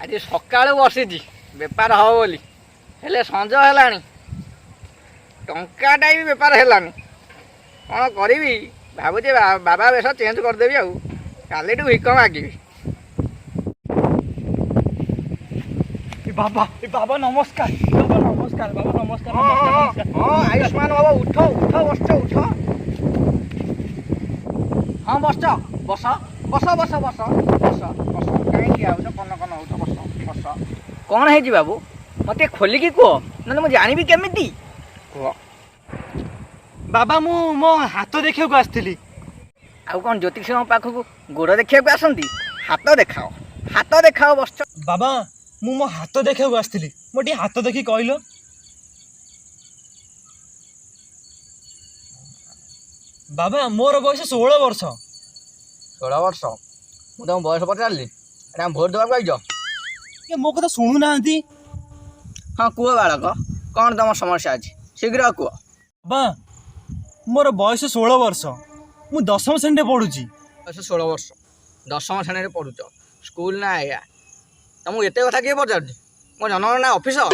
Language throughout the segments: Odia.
ଆଜି ସକାଳୁ ବସିଛି ବେପାର ହେବ ବୋଲି, ହେଲେ ସଞ୍ଜ ହେଲାଣି, ଟଙ୍କାଟା ବି ବେପାର ହେଲାନି। କ'ଣ କରିବି ଭାବୁଛି, ବାବା ବେଶ ଚେଞ୍ଜ କରିଦେବି ଆଉ କାଲିଠୁ ଭିକ ମାଗିବି। ଏ ବାବା, ଏ ବାବା, ନମସ୍କାର ବାବା, ନମସ୍କାର ବାବା, ନମସ୍କାର। ହଁ। ନମସ୍କାର। ହଁ। ନମସ୍କାର। ହଁ, ଆୟୁଷ୍ମାନ ବାବା, ଉଠ ଉଠ, ବସଛ, ଉଠ। ହଁ, ବସଛ, ବସ ବସ ବସ ବସ ବସ ବସ। କାହିଁକି ଆଉଛ, କନ କନ ହଉଛ? ବସ ବସ। କ'ଣ ହେଇଛି ବାବୁ, ମୋତେ ଖୋଲିକି କୁହ, ନହେଲେ ମୁଁ ଜାଣିବି କେମିତି? କୁହ। ବାବା, ମୁଁ ମୋ ହାତ ଦେଖିବାକୁ ଆସିଥିଲି। ଆଉ କ'ଣ ଜ୍ୟୋତିଷଙ୍କ ପାଖକୁ ଗୋଡ଼ ଦେଖିବାକୁ ଆସନ୍ତି? ହାତ ଦେଖାଅ, ହାତ ଦେଖାଅ, ବସଛ। ବାବା, ମୁଁ ମୋ ହାତ ଦେଖିବାକୁ ଆସିଥିଲି। ମୋ ଟିକେ ହାତ ଦେଖି କହିଲ। ବାବା, ମୋର ବୟସ 16 ବର୍ଷ। 16 ବର୍ଷ? ମୁଁ ତମ ବୟସ ପଚାରିଲି? ଏଇଟା ଭୋଟ ଦେବାକୁ ଆଇଛ? ଏ ମୋ କଥା ଶୁଣୁନାହାନ୍ତି। ହଁ, କୁହ ବାଳକ, କ'ଣ ତମ ସମସ୍ୟା ଅଛି? ଶୀଘ୍ର କୁହ। ବାବା, ମୋର ବୟସ 16 ବର୍ଷ, ମୁଁ ଦଶମ ଶ୍ରେଣୀରେ ପଢୁଛି। ବୟସ 16 ବର୍ଷ, ଦଶମ ଶ୍ରେଣୀରେ ପଢୁଛ, ସ୍କୁଲ ନା ଆଜ୍ଞା? ତମକୁ ଏତେ କଥା କିଏ ପଚାରୁଛି? ମୋ ଜନଗଣନା ଅଫିସର?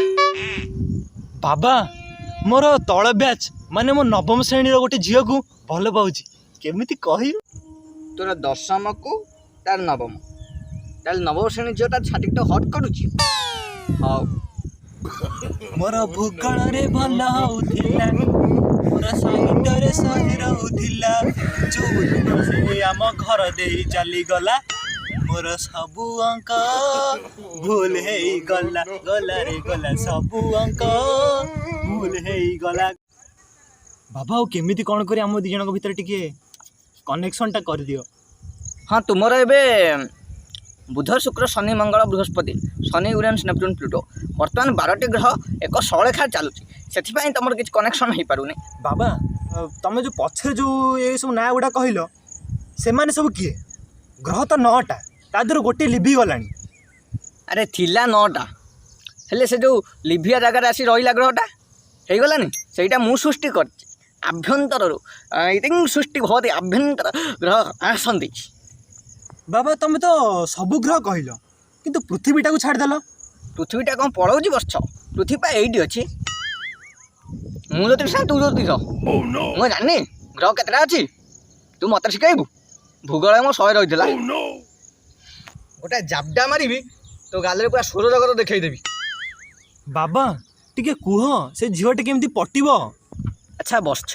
ବାବା, ମୋର ତଳ ବ୍ୟାଚ୍ ମାନେ ମୋ ନବମ ଶ୍ରେଣୀର ଗୋଟେ ଝିଅକୁ ଭଲ ପାଉଛି। କେମିତି କହିବି? ତୋର ଦଶମକୁ ତାର ନବମ, ତାହେଲେ ନବମ ଶ୍ରେଣୀ ଝିଅ ତାର ଛାତିକି ତ ହଟ୍ କରୁଛି। ହଉ। ମୋର ଭୂଗୋଳରେ ଭଲ ହଉଥିଲା, ମୋର ସାହିତ୍ୟରେ 100 ରହୁଥିଲା। ଯୋଉଦିନ ସେ ଆମ ଘର ଦେଇ ଚାଲିଗଲା, ମୋର ସବୁ ଅଙ୍କ ଭୁଲ ହେଇଗଲା। ଗଲା ରେ ଗଲା, ସବୁ ଅଙ୍କ ଭୁଲ ହେଇଗଲା। ବାବା, ଆଉ କେମିତି କ'ଣ କରି ଆମ ଦି ଜଣଙ୍କ ଭିତରେ ଟିକେ କନେକ୍ସନଟା କରିଦିଅ। ହଁ, ତୁମର ଏବେ ବୁଧ, ଶୁକ୍ର, ଶନି, ମଙ୍ଗଳ, ବୃହସ୍ପତି, ଶନି, ୟୁରେନସ୍, ନେପଚୁନ୍, ପ୍ଲୁଟୋ, ବର୍ତ୍ତମାନ 12ଟି ଗ୍ରହ ଏକ ସଳେଖା ଚାଲୁଛି। ସେଥିପାଇଁ ତୁମର କିଛି କନେକ୍ସନ୍ ହେଇପାରୁନି। ବାବା, ତମେ ଯୋଉ ପଛରେ ଯୋଉ ଏସବୁ ନାଁ ଗୁଡ଼ା କହିଲ, ସେମାନେ ସବୁ କିଏ? ଗ୍ରହ ତ ନଅଟା, ତା ଦେହରୁ ଗୋଟିଏ ଲିଭି ଗଲାଣି। ଆରେ, ଥିଲା ନଅଟା, ହେଲେ ସେ ଯେଉଁ ଲିଭିଆ ଜାଗାରେ ଆସି ରହିଲା ଗ୍ରହଟା ହେଇଗଲାନି। ସେଇଟା ମୁଁ ସୃଷ୍ଟି କରିଛି ଆଭ୍ୟନ୍ତରରୁ। ଇତିଂ ସୃଷ୍ଟି ଭବତି, ଆଭ୍ୟନ୍ତର ଗ୍ରହ ଆସନ୍ତି। ବାବା, ତମେ ତ ସବୁ ଗ୍ରହ କହିଲ, କିନ୍ତୁ ପୃଥିବୀଟାକୁ ଛାଡ଼ିଦେଲ। ପୃଥିବୀଟା କ'ଣ ପଳଉଛି ବସିଛ? ପୃଥିବୀ ପା ଏଇଠି ଅଛି। ମୁଁ ଜ୍ୟୋତିଷ ନା ତୁ ଜ୍ୟୋତିଷ? ମୁଁ ଜାଣିନି ଗ୍ରହ କେତେଟା ଅଛି, ତୁ ମୋତେ ଶିଖେଇବୁ? ଭୂଗୋଳ ମୋ 100 ରହିଥିଲା। ଗୋଟେ ଜାବଡ଼ା ମାରିବି, ତୋ ଗାଲରେ ପୁରା ସୌର ଜଗତ ଦେଖେଇଦେବି। ବାବା, ଟିକେ କୁହ, ସେ ଝିଅଟି କେମିତି ପଟିବ? ଆଚ୍ଛା ବତ୍ସ,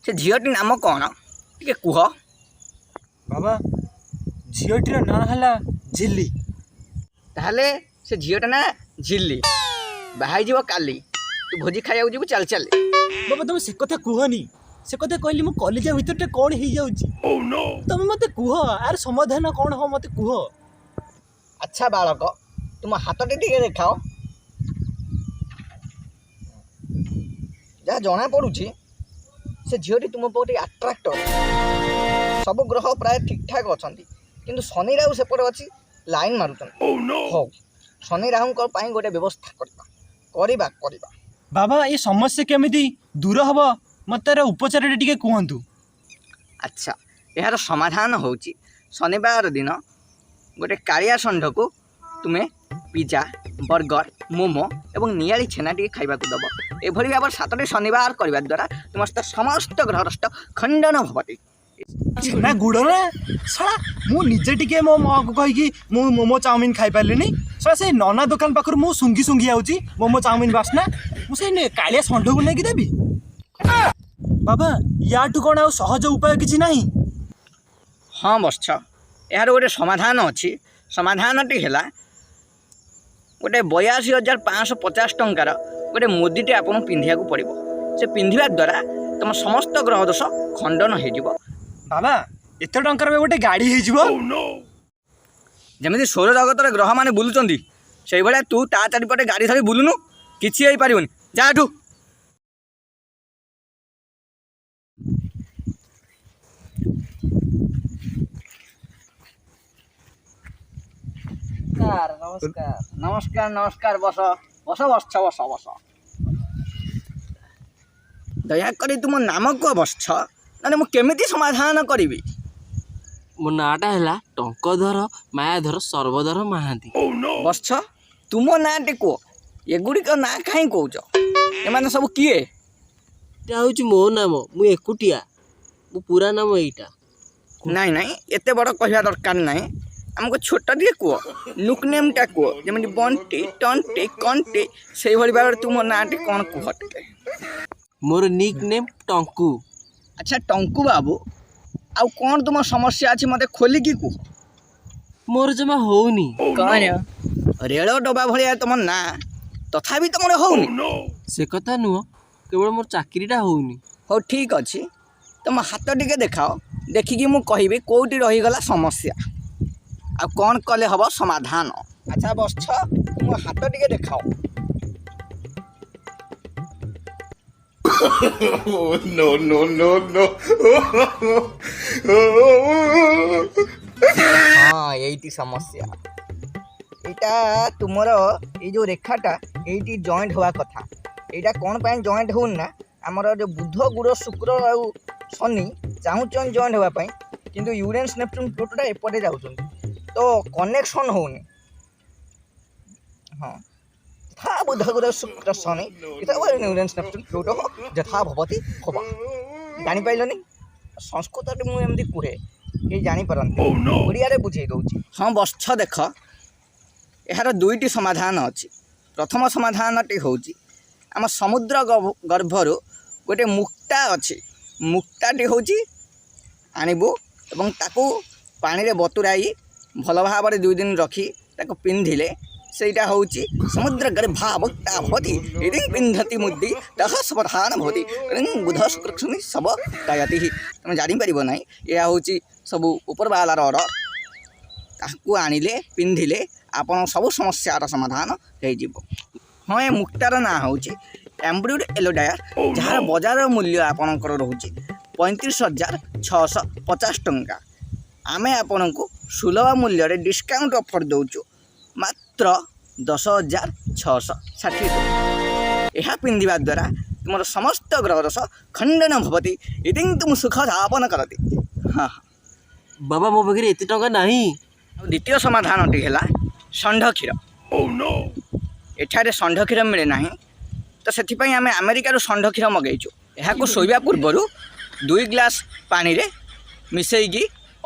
ସେ ଝିଅଟି ନାମ କ'ଣ ଟିକେ କୁହ। ବାବା, ଝିଅଟିର ନାଁ ହେଲା ଝିଲି। ତାହେଲେ ସେ ଝିଅଟା ନା ଝିଲି, ବାହା ହେଇଯିବ କାଲି, ତୁ ଭୋଜି ଖାଇବାକୁ ଯିବୁ ଚାଲି ଚାଲି। ବାବା, ତମେ ସେ କଥା କୁହନି। ସେ କଥା କହିଲି ମୋ କଲିଜା ଭିତରଟା କ'ଣ ହେଇଯାଉଛି। ତମେ ମୋତେ କୁହ, ଆର ସମାଧାନ କ'ଣ ହବ, ମୋତେ କୁହ। ଆଚ୍ଛା ବାଳକ, ତୁମ ହାତଟି ଟିକେ ଦେଖାଅ। ଯାହା ଜଣା ପଡ଼ୁଛି, ସେ ଝିଅଟି ତୁମ ପ୍ରତି ଆଟ୍ରାକ୍ଟ ଅଛି। ସବୁ ଗ୍ରହ ପ୍ରାୟ ଠିକ୍ ଠାକ୍ ଅଛନ୍ତି, କିନ୍ତୁ ଶନି ରାହୁ ସେପଟେ ଅଛି, ଲାଇନ୍ ମାରୁଛନ୍ତି। ହଉ, ଶନି ରାହୁଙ୍କ ପାଇଁ ଗୋଟେ ବ୍ୟବସ୍ଥା କରିବା କରିବା କରିବା। ବାବା, ଏ ସମସ୍ୟା କେମିତି ଦୂର ହବ, ମୋତେ ତାର ଉପଚାରଟା ଟିକେ କୁହନ୍ତୁ। ଆଚ୍ଛା, ଏହାର ସମାଧାନ ହେଉଛି, ଶନିବାର ଦିନ ଗୋଟେ କାଳିଆ ଷଣ୍ଢକୁ ତୁମେ ପିଜା, ବର୍ଗର, ମୋମୋ ଏବଂ ନିଆଳି ଛେନା ଟିକେ ଖାଇବାକୁ ଦେବ। ଏଭଳି ଭାବରେ ସାତଟି ଶନିବାର କରିବା ଦ୍ୱାରା ତୁମ ସମସ୍ତ ଗ୍ରହଦୋଷ ଖଣ୍ଡନ ଭବତି। ଛେନା ଗୁଡ଼ ନା? ଶଳା, ମୁଁ ନିଜେ ଟିକେ ମୋ ମାଆକୁ କହିକି ମୁଁ ମୋମୋ ଚାଉମିନ ଖାଇପାରିଲିନି। ଶଳା, ସେଇ ନନା ଦୋକାନ ପାଖରୁ ମୁଁ ଶୁଙ୍ଘି ଶୁଙ୍ଘି ଆଉଛି ମୋମୋ ଚାଉମିନ ବାସ୍ନା। ମୁଁ ସେଇ କାଳିଆ ଷଣ୍ଢକୁ ନେଇକି ଦେବି? ବାବା, ୟାଠୁ କ'ଣ ଆଉ ସହଜ ଉପାୟ କିଛି ନାହିଁ? ହଁ ବତ୍ସ, ଏହାର ଗୋଟେ ସମାଧାନ ଅଛି। ସମାଧାନଟି ହେଲା, ଗୋଟେ 82,550 ଟଙ୍କାର ଗୋଟେ ମୁଦିଟେ ଆପଣଙ୍କୁ ପିନ୍ଧିବାକୁ ପଡ଼ିବ। ସେ ପିନ୍ଧିବା ଦ୍ୱାରା ତୁମ ସମସ୍ତ ଗ୍ରହ ଦୋଷ ଖଣ୍ଡନ ହେଇଯିବ। ବାବା, ଏତେ ଟଙ୍କାର ବି ଗୋଟେ ଗାଡ଼ି ହେଇଯିବ। ଯେମିତି ସୌର ଜଗତରେ ଗ୍ରହମାନେ ବୁଲୁଛନ୍ତି, ସେଇଭଳିଆ ତୁ ତା ଚାରିପଟେ ଗାଡ଼ି ଧରି ବୁଲୁନୁ, କିଛି ହେଇପାରିବନି। ଯା ଏଠୁ। ନମସ୍କାର, ନମସ୍କାର। ନମସ୍କାର, ନମସ୍କାର। ବସ ବସ ବସ ବସ ବସ। ଦୟାକରି ତୁମ ନାମ କୁହ ବତ୍ସ, ନହେଲେ ମୁଁ କେମିତି ସମାଧାନ କରିବି? ମୋ ନାଁଟା ହେଲା ଟଙ୍କଧର ମାୟାଧର ସର୍ବଧର ମହାନ୍ତି। ବତ୍ସ, ତୁମ ନାଁଟି କୁହ, ଏଗୁଡ଼ିକ ନାଁ କାହିଁ କହୁଛ? ଏମାନେ ସବୁ କିଏ? ଏଇଟା ହେଉଛି ମୋ ନାମ, ମୁଁ ଏକୁଟିଆ, ମୋ ପୁରା ନାମ ଏଇଟା। ନାଇଁ ନାଇଁ, ଏତେ ବଡ଼ କହିବା ଦରକାର ନାହିଁ, ଆମକୁ ଛୋଟ ଟିକେ କୁହ, ନୁକ୍ ନେମ୍ଟା କୁହ। ଯେମିତି ବଣ୍ଟି, ଟଣ୍ଟି, କଣ୍ଟି, ସେଇଭଳି ଭାବରେ ତୁମ ନାଁଟି କ'ଣ କୁହ ଟିକେ। ମୋର ନିକ୍ ନେମ୍ ଟଙ୍କୁ। ଆଚ୍ଛା ଟଙ୍କୁ ବାବୁ, ଆଉ କ'ଣ ତୁମ ସମସ୍ୟା ଅଛି ମୋତେ ଖୋଲିକି କୁହ। ମୋର ଜମା ହଉନି। କ'ଣ ରେଳ ଡବା ଭଳିଆ ତୁମ ନାଁ, ତଥାପି ତୁମର ହଉନି? ସେ କଥା ନୁହଁ, କେବଳ ମୋର ଚାକିରିଟା ହଉନି। ହଉ ଠିକ୍ ଅଛି, ତୁମ ହାତ ଟିକେ ଦେଖାଅ, ଦେଖିକି ମୁଁ କହିବି କେଉଁଠି ରହିଗଲା ସମସ୍ୟା ଆଉ କ'ଣ କଲେ ହେବ ସମାଧାନ। ଆଚ୍ଛା ବତ୍ସ, ତୁମ ହାତ ଟିକେ ଦେଖାଅ। No, no, no, no. ହଁ, ଏଇଟି ସମସ୍ୟା। ଏଇଟା ତୁମର ଏଇ ଯେଉଁ ରେଖାଟା ଏଇଠି ଜଏଣ୍ଟ ହେବା କଥା, ଏଇଟା କ'ଣ ପାଇଁ ଜଏଣ୍ଟ ହେଉନି ନା, ଆମର ଯେଉଁ ବୁଧ, ଗୁରୁ, ଶୁକ୍ର ଆଉ ଶନି ଚାହୁଁଛନ୍ତି ଜଏଣ୍ଟ ହେବା ପାଇଁ, କିନ୍ତୁ ୟୁରେନସ୍, ନେପଚୁନ୍, ପ୍ଲୁଟୋଟା ଏପଟେ ଯାଉଛନ୍ତି, ତ କନେକ୍ସନ୍ ହେଉନି। ହଁ, ଯଥା ବୁଧ, ଗୁରୁ, ଶୁକ୍ର, ଶନି, ୟୁରେନସ୍, ନେପଚୁନ୍, ପ୍ଲୁଟୋ ଯଥା ଭବତି ହବ। ଜାଣିପାରିଲନି? ସଂସ୍କୃତରେ ମୁଁ ଏମିତି କୁହେ, କେହି ଜାଣିପାରନ୍ତି, ଓଡ଼ିଆରେ ବୁଝେଇ ଦେଉଛି। ହଁ ବତ୍ସ, ଦେଖ, ଏହାର ଦୁଇଟି ସମାଧାନ ଅଛି। ପ୍ରଥମ ସମାଧାନଟି ହେଉଛି ଆମ ସମୁଦ୍ର ଗର୍ଭରୁ ଗୋଟେ ମୁକ୍ତା ଅଛି, ମୁକ୍ତାଟି ହେଉଛି ଆଣିବୁ ଏବଂ ତାକୁ ପାଣିରେ ବତୁରାଇ ଭଲ ଭାବରେ 2 ଦିନ ରଖି ତାକୁ ପିନ୍ଧିଲେ ସେଇଟା ହେଉଛି ସମୁଦ୍ର ଗର୍ଭା ମୁକ୍ତା ଭବତି ଇଦିଂ ପିନ୍ଧତି ମୁଦି ତହ ସମାଧାନ ଭବତି ରିଂ ବୁଧ ଶୁକ୍ର ଶନି ସବ ଦୟତି। ତୁମେ ଜାଣିପାରିବ ନାହିଁ, ଏହା ହେଉଛି ସବୁ ଉପରବାଲାର ଅର୍ଡ଼ର। ତାକୁ ଆଣିଲେ ପିନ୍ଧିଲେ ଆପଣ ସବୁ ସମସ୍ୟାର ସମାଧାନ ହେଇଯିବ। ହଁ, ଏ ମୁକ୍ତାର ନାଁ ହେଉଛି ଏମ୍ବ୍ରୁଡ୍ ଏଲୋଡାୟାର, ଯାହାର ବଜାର ମୂଲ୍ୟ ଆପଣଙ୍କର ରହୁଛି 35,650 ଟଙ୍କା। ଆମେ ଆପଣଙ୍କୁ ସୁଲଭ ମୂଲ୍ୟରେ ଡିସକାଉଣ୍ଟ ଅଫର୍ ଦେଉଛୁ ମାତ୍ର 10,660 ଟଙ୍କା। ଏହା ପିନ୍ଧିବା ଦ୍ୱାରା ତୁମର ସମସ୍ତ ଗ୍ରହଦୋଷ ଖଣ୍ଡନ ଭବତି ଇତିଂ ତୁମ ସୁଖ ଯାପନ କରତି। ହଁ। ବାବା, ମୋ ପାଖରେ ଏତେ ଟଙ୍କା ନାହିଁ। ଆଉ ଦ୍ୱିତୀୟ ସମାଧାନଟି ହେଲା ଷଣ୍ଢ କ୍ଷୀର। ଏଠାରେ ଷଣ୍ଢ କ୍ଷୀର ମିଳେ ନାହିଁ, ତ ସେଥିପାଇଁ ଆମେ ଆମେରିକାରୁ ଷଣ୍ଢ କ୍ଷୀର ମଗେଇଛୁ। ଏହାକୁ ଶୋଇବା ପୂର୍ବରୁ 2 ଗ୍ଲାସ୍ ପାଣିରେ ମିଶେଇକି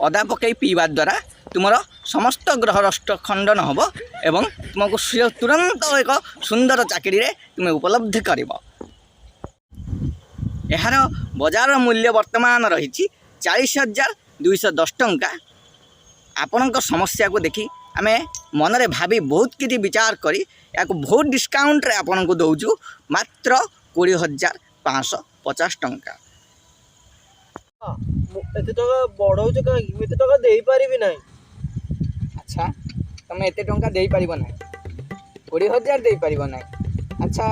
ଅଦା ପକାଇ ପିଇବା ଦ୍ୱାରା ତୁମର ସମସ୍ତ ଗ୍ରହର ଖଣ୍ଡନ ହେବ ଏବଂ ତୁମକୁ ତୁରନ୍ତ ଏକ ସୁନ୍ଦର ଚାକିରିରେ ତୁମେ ଉପଲବ୍ଧି କରିବ। ଏହାର ବଜାର ମୂଲ୍ୟ ବର୍ତ୍ତମାନ ରହିଛି 40,210 ଟଙ୍କା। ଆପଣଙ୍କ ସମସ୍ୟାକୁ ଦେଖି ଆମେ ମନରେ ଭାବି ବହୁତ କିଛି ବିଚାର କରି ଏହାକୁ ବହୁତ ଡିସକାଉଣ୍ଟରେ ଆପଣଙ୍କୁ ଦେଉଛୁ ମାତ୍ର 20,550 ଟଙ୍କା। ମୁଁ ଏତେ ଟଙ୍କା ବଢ଼ଉଛ କାହିଁକି? ମୁଁ ଏତେ ଟଙ୍କା ଦେଇପାରିବି ନାହିଁ। ଆଚ୍ଛା, ତୁମେ ଏତେ ଟଙ୍କା ଦେଇପାରିବ ନାହିଁ? 20,000 ଦେଇପାରିବ ନାହିଁ? ଆଚ୍ଛା,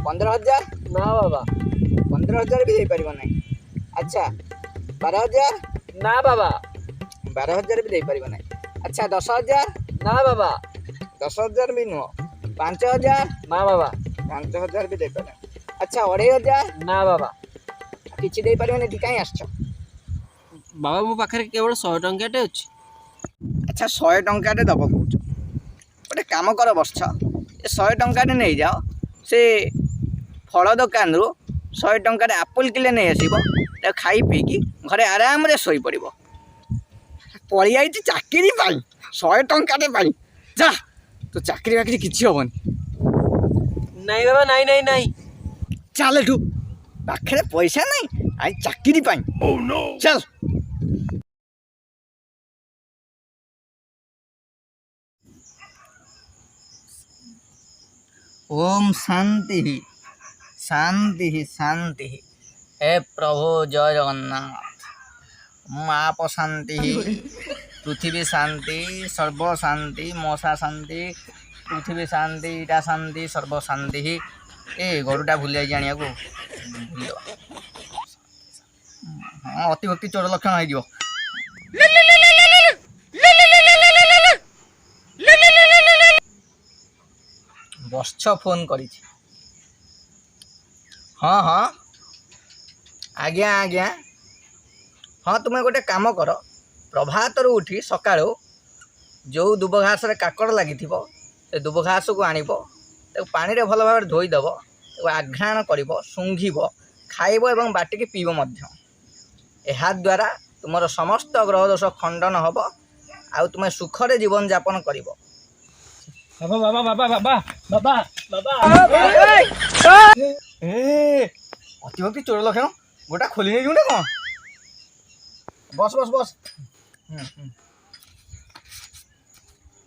15,000? ନା ବାବା। 15,000 ବି ଦେଇପାରିବ ନାହିଁ? ଆଚ୍ଛା, 12,000? ନା ବାବା। 12,000 ବି ଦେଇପାରିବ ନାହିଁ? ଆଚ୍ଛା, 10,000? ନା ବାବା। 10,000 ବି ନୁହଁ। 5,000? ନା ବାବା। 5,000 ବି ଦେଇପାରିବ? ଆଚ୍ଛା, 2,500? ନା ବାବା। କିଛି ଦେଇପାରିବନି, ଏଠି କାହିଁ ଆସିଛ? ବାବା, ମୋ ପାଖରେ କେବଳ 100 ଟଙ୍କାଟେ ଅଛି। ଆଚ୍ଛା, 100 ଟଙ୍କାଟେ ଦେବ କହୁଛ। ଗୋଟେ କାମ କର ବତ୍ସ, ଏ 100 ଟଙ୍କାଟେ ନେଇଯାଅ, ସେ ଫଳ ଦୋକାନରୁ 100 ଟଙ୍କାରେ ଆପଲ୍ କିଲେ ନେଇ ଆସିବ, ତାକୁ ଖାଇ ପିଇକି ଘରେ ଆରାମରେ ଶୋଇପଡ଼ିବ। ପଳେଇ ଆଇଛି ଚାକିରି ପାଇଁ, 100 ଟଙ୍କାଟେ ପାଇଁ। ଯା, ତୋ ଚାକିରି ବାକିରି କିଛି ହେବନି। ନାଇଁ ବାବା, ନାଇଁ ନାଇଁ ନାଇଁ। ଚାଲ ଏଠୁ, ପାଖରେ ପଇସା ନାହିଁ, I ଚାକିରି ପାଇଁ। ଚାଲ। ଓମ୍ ଶାନ୍ତି ଶାନ୍ତି ଶାନ୍ତି। ହେ ପ୍ରଭୁ ଜୟ ଜଗନ୍ନାଥ। ମାପ ଶାନ୍ତି, ପୃଥିବୀ ଶାନ୍ତି, ସର୍ବ ଶାନ୍ତି, ମଶା ଶାନ୍ତି, ପୃଥିବୀ ଶାନ୍ତି, ଇଟା ଶାନ୍ତି, ସର୍ବ ଶାନ୍ତି। ଏ ଗରୁଟା ଭୁଲି ଯାଇଛି ଆଣିବାକୁ, ଭୁଲିଦେବା। ହଁ, ଅତିଭକ୍ତି ଚୋର ଲକ୍ଷଣ ହେଇଯିବ। ବତ୍ସ ଫୋନ୍ କରିଛି। ହଁ ହଁ, ଆଜ୍ଞା ଆଜ୍ଞା। ହଁ, ତୁମେ ଗୋଟେ କାମ କର। ପ୍ରଭାତରୁ ଉଠି ସକାଳୁ ଯେଉଁ ଦୁବ ଘାସରେ କାକଡ଼ ଲାଗିଥିବ ସେ ଦୁବ ଘାସକୁ ଆଣିବ, ତାକୁ ପାଣିରେ ଭଲ ଭାବରେ ଧୋଇଦେବ, ତାକୁ ଆଘ୍ରାଣ କରିବ, ଶୁଙ୍ଘିବ, ଖାଇବ ଏବଂ ବାଟିକି ପିଇବ ମଧ୍ୟ। ଏହାଦ୍ୱାରା ତୁମର ସମସ୍ତ ଗ୍ରହ ଦୋଷ ଖଣ୍ଡନ ହେବ ଆଉ ତୁମେ ସୁଖରେ ଜୀବନଯାପନ କରିବ। ବାବା, ବାବା, ବାବା, ବାବା, ବାବା, ବାବା। ଏ ଅତିଭକ୍ତି ଚୋର ଲକ୍ଷଣ, ଗୋଟା ଖୋଲି ନେଇଯିବୁ ନା କ'ଣ? ବସ, ବସ, ବସ। ହୁଁ, ହୁଁ।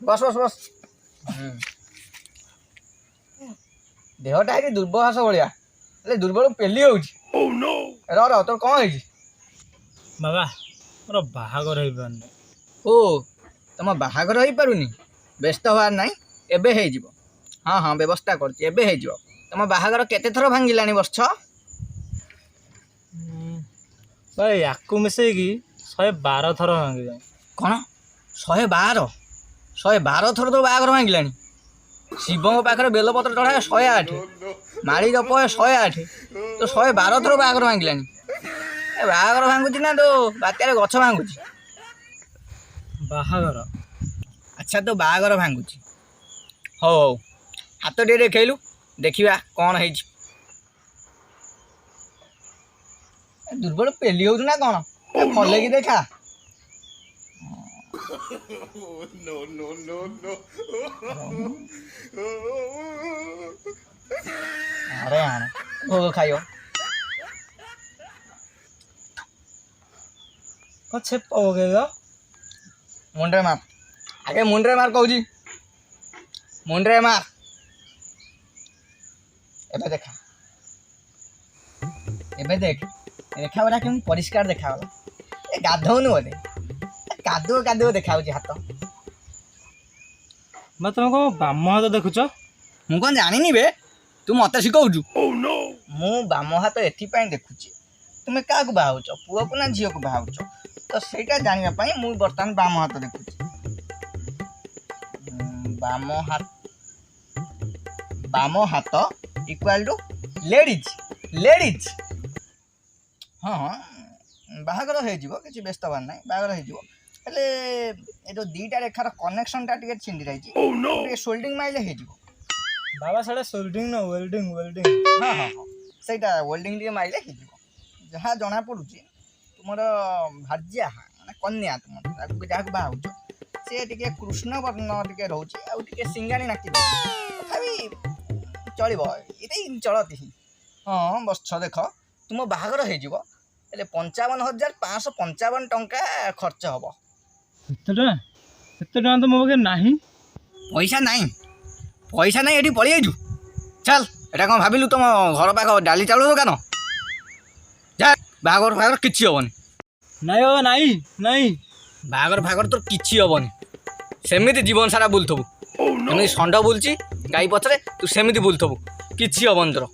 ବସ, ବସ, ବସ। ହୁଁ। ଦେହଟା ହେଇଛି ଦୁର୍ବ ଘାସ ଭଳିଆ, ହେଲେ ଦୁର୍ବଳ ପେଲି ହଉଛି। ର ର, ତୋର କ'ଣ ହେଇଛି? ବାବା, ମୋର ବାହାଘର ହେଇପାରୁନି। ଓ, ତମ ବାହାଘର ହେଇପାରୁନି? ବ୍ୟସ୍ତ ହବାର ନାହିଁ, ଏବେ ହେଇଯିବ। ହଁ ହଁ, ବ୍ୟବସ୍ଥା କରୁଛି, ଏବେ ହେଇଯିବ। ତମ ବାହାଘର କେତେ ଥର ଭାଙ୍ଗିଲାଣି ବର୍ଷ? ଭାଇ, ୟାକୁ ମିଶେଇକି 112 ଥର ଭାଙ୍ଗିଲାଣି। କ'ଣ, 112? 112 ଥର ତୋ ବାହାଘର ଭାଙ୍ଗିଲାଣି? ଶିବଙ୍କ ପାଖରେ ବେଲପତ୍ର ଚଢ଼ାଏ 108, ମାଳି ଜପ 108, ତ 112 ଥର ବାହାଘର ଭାଙ୍ଗିଲାଣି। ଏ ବାହାଘର ଭାଙ୍ଗୁଛି ନା ତୋ ବାତ୍ୟାରେ ଗଛ ଭାଙ୍ଗୁଛି? ବାହାଘର। ଆଚ୍ଛା, ତୋ ବାହାଘର ଭାଙ୍ଗୁଛି। ହଉ ହଉ, ହାତ ଟିକେ ଦେଖେଇଲୁ, ଦେଖିବା କ'ଣ ହେଇଛି। ଏ ଦୁର୍ବଳ ପେଲି ହଉଛୁ ନା କ'ଣ? ଏ ଫଲେଇକି ଦେଖା। No, no, no, no. ଆରେ ଆଣେ, ଭୋଗ ଖାଇବ। କ'ଣ ଛେପ ପକେଇଲ? ମୁଣ୍ଡରେ ମାର ଆଗେ, ମୁଣ୍ଡରେ ମାର କହୁଛି, ମୁଣ୍ଡରେ ମାର। ଏବେ ଦେଖା, ଏବେ ଦେଖ, ରେଖା ଗୁଡ଼ା କେମିତି ପରିଷ୍କାର ଦେଖାଗଲା। ଏ ଗାଧଉନୁ ବୋଧେ? ଏ କାଦୁଅ କାଦୁଅ ଦେଖାଯାଉଛି ହାତ। ବା, ତମେ କ'ଣ ବାମ ହାତ ଦେଖୁଛ? ମୁଁ କ'ଣ ଜାଣିନି ବେ, ତୁ ମତେ ଶିଖଉଛୁ? ମୁଁ ବାମ ହାତ ଏଥିପାଇଁ ଦେଖୁଛି, ତୁମେ କାହାକୁ ବାହାଉଛ, ପୁଅକୁ ନା ଝିଅକୁ ବାହାଉଛ, ତ ସେଇଟା ଜାଣିବା ପାଇଁ ମୁଁ ବର୍ତ୍ତମାନ ବାମ ହାତ ଦେଖୁଛି। ବାମ ହାତ, ବାମ ହାତ ଇକ୍ୱାଲ୍ ଟୁ ଲେଡ଼ିଜ୍, ଲେଡ଼ିଜ୍। ହଁ ହଁ, ବାହାଘର ହେଇଯିବ, କିଛି ବ୍ୟସ୍ତ ହେବାର ନାହିଁ, ବାହାଘର ହେଇଯିବ। ହେଲେ ଏ ଯେଉଁ ଦୁଇଟା ରେଖାର କନେକ୍ସନଟା ଟିକେ ଛିଣ୍ଡି ଯାଇଛି, ଟିକେ ସୋଲ୍ଡିଂ ମାରିଲେ ହେଇଯିବ। ବାବା, ସେଇଟା ସୋଲ୍ଡିଂ ନା ୱେଲ୍ଡିଂ, ୱେଲ୍ଡିଂ। ହଁ ହଁ ହଁ, ସେଇଟା ୱେଲ୍ଡିଂ ଟିକେ ମାରିଲେ ହେଇଯିବ। ଯାହା ଜଣାପଡ଼ୁଛି, ତୁମର ଭାର୍ଯ୍ୟା ମାନେ କନ୍ୟା ତୁମର, ତାକୁ ଯାହାକୁ ବାହା ହେଉଛ, ସେ ଟିକେ କୃଷ୍ଣ ବର୍ଣ୍ଣ ଟିକେ ରହୁଛି ଆଉ ଟିକେ ସିଙ୍ଗାଣି ନାକି ରହୁଛି। ତଥାପି ଚଳିବ, ଏଇଟା ଚଳତି। ହଁ ବସ, ଦେଖ, ତୁମ ବାହାଘର ହେଇଯିବ, ହେଲେ 55,555 ଟଙ୍କା ଖର୍ଚ୍ଚ ହେବ। ଏତେ ଟଙ୍କା? ଏତେ ଟଙ୍କା ତ ମୋ ପାଖରେ ନାହିଁ। ପଇସା ନାହିଁ, ପଇସା ନାହିଁ, ଏଠି ପଳେଇ ଯାଇଛୁ। ଚାଲ, ଏଟା କ'ଣ ଭାବିଲୁ ତମ ଘର ପାଖ ଡାଲି ଚାଉଳ ଦୋକାନ? ଯା, ବାହାଘର ଫାହାଘର କିଛି ହେବନି। ନାଇଁ ବାବା, ନାଇଁ, ନାଇଁ। ବାହାଘର ଫାହାଘର ତୋର କିଛି ହେବନି, ସେମିତି ଜୀବନ ସାରା ବୁଲୁଥିବୁ। ଏମିତି ଷଣ୍ଢ ବୁଲୁଛି ଗାଈ ପଛରେ, ତୁ ସେମିତି ବୁଲୁଥିବୁ, କିଛି ହେବନି ତୋର।